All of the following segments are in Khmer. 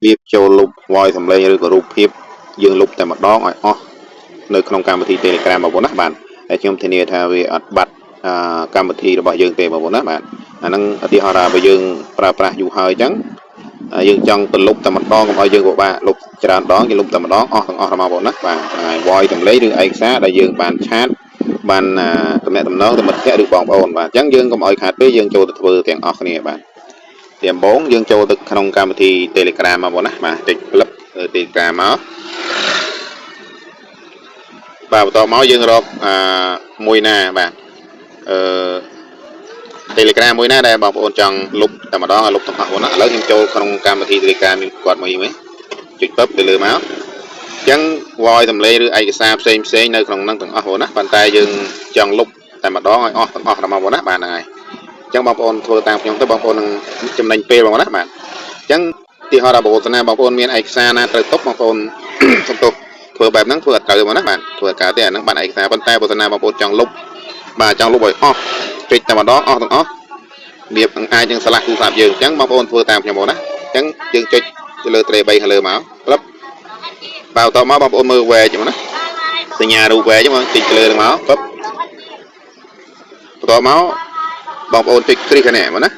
របៀបចូលលុប voice សំឡេងឬក៏រូបភាពយើងលុបតែម្ដងឲ្យអស់នៅក្នុងកម្មវិធី Telegram បងប្អូនណាបាទហើយខ្ញុំធានាថាវាអត់បាត់អឺកម្មវិធីរបស់យើងទេបងប្អូនណាបាទអាហ្នឹងឧទាហរណ៍ថាបើយើងប្រើប្រាស់យូរហើយអញ្ចឹងយើងចង់ទៅលុបតែម្ដងកុំឲ្យយើងពិបាកលុបច្រើនដងយើងលុបតែម្ដងអស់ទាំងអស់បងប្អូនណាបាទហើយ voice សំឡេងឬឯកសារដែលយើងបាន chat បានតំណែងតំណងទៅមិត្តភ័ក្តិឬបងប្អូនបាទអញ្ចឹងយើងកុំឲ្យខាតពេកយើងចូលទៅធ្វើទាំងអស់គ្នាបាទទីដំបូងយើងចូលទៅក្នុងកម្មវិធី Telegram មកបងណាបាទចុចផ្លឹប Telegram មកបាទបន្តមកយើងរកអាមួយណាបាទអឺ Telegram មួយណាដែលបងប្អូនចង់លុបតែម្ដងឲ្យលុបទាំងអស់បងណាឥឡូវខ្ញុំចូលក្នុងកម្មវិធី Telegram មានគាត់មួយវិញចុចពឹបទៅលើមកអញ្ចឹង voice សំឡេងឬឯកសារផ្សេងផ្សេងនៅក្នុងហ្នឹងទាំងអស់បងណាប៉ុន្តែយើងចង់លុបតែម្ដងឲ្យអស់ទាំងអស់ដល់បងណាបាទហ្នឹងហើយអញ្ចឹងបងប្អូនធ្វើតាមខ្ញុំទៅបងប្អូននឹងចំណេញពេលបងណាបាទអញ្ចឹងទីហោះដល់បងប្អូនណាបងប្អូនមានឯកសារណាត្រូវទុកបងប្អូន សុំទោសធ្វើបែបហ្នឹងធ្វើអត់ត្រូវបងណាបាទធ្វើអត់កើតទេអាហ្នឹងបានឯកសារប៉ុន្តែបើសិនណាបងប្អូនចង់លុបបាទចង់លុបឲ្យអស់ចុចតែម្ដងអស់ទាំងអស់វាអាចនឹងស្លាស់ទូរស័ព្ទយើងអញ្ចឹងបងប្អូនធ្វើតាមខ្ញុំបងណាអញ្ចឹងយើងចុចទៅលើត្រេ3ខាងលើមកប្រាប់បាទបន្តមកបងប្អូនមើលវែកណាសញ្ញារូបវែកមកចុចទៅលើហ្នឹងមកពឹបបន្តមកបងប្អូនចុចគ្រីសនេះមកណា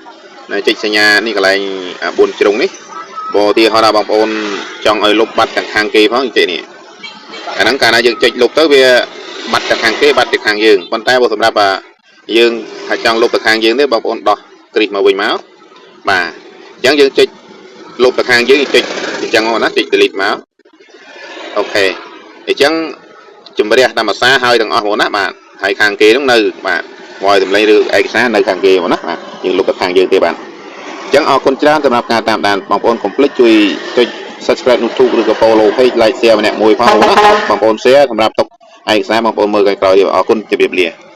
ណាចុចសញ្ញានេះកន្លែង4ជ្រុងនេះបើឧទាហរណ៍ថាបងប្អូនចង់ឲ្យលុបបាត់ទាំងខាងគេផងចុចនេះអាហ្នឹងកាលណាយើងចុចលុបទៅវាបាត់ទាំងខាងគេបាត់ទាំងខាងយើងប៉ុន្តែបើសម្រាប់យើងថាចង់លុបទៅខាងយើងទេបងប្អូនដោះគ្រីសមកវិញមកបាទអញ្ចឹងយើងចុចលុបទៅខាងយើងចុចអញ្ចឹងមកណាចុច delete មក OK អញ្ចឹងជំរះតាមអាសាហើយទាំងអស់មកណាបាទហើយខាងគេនោះនៅបាទមកសម្លេងឬឯកសារនៅខាងគេមកណាបាទយើងលុបទៅខាងយើងទេបាទអញ្ចឹងអរគុណច្រើនសម្រាប់ការតាមដានបងប្អូនកុំភ្លេចជួយចុច subscribe YouTube ឬក៏ follow page, like, share ម្នាក់មួយផងណាបងប្អូន share សម្រាប់ទុកឯកសារបងប្អូនមើលក្រោយៗទៀតអរគុណជម្រាបលា។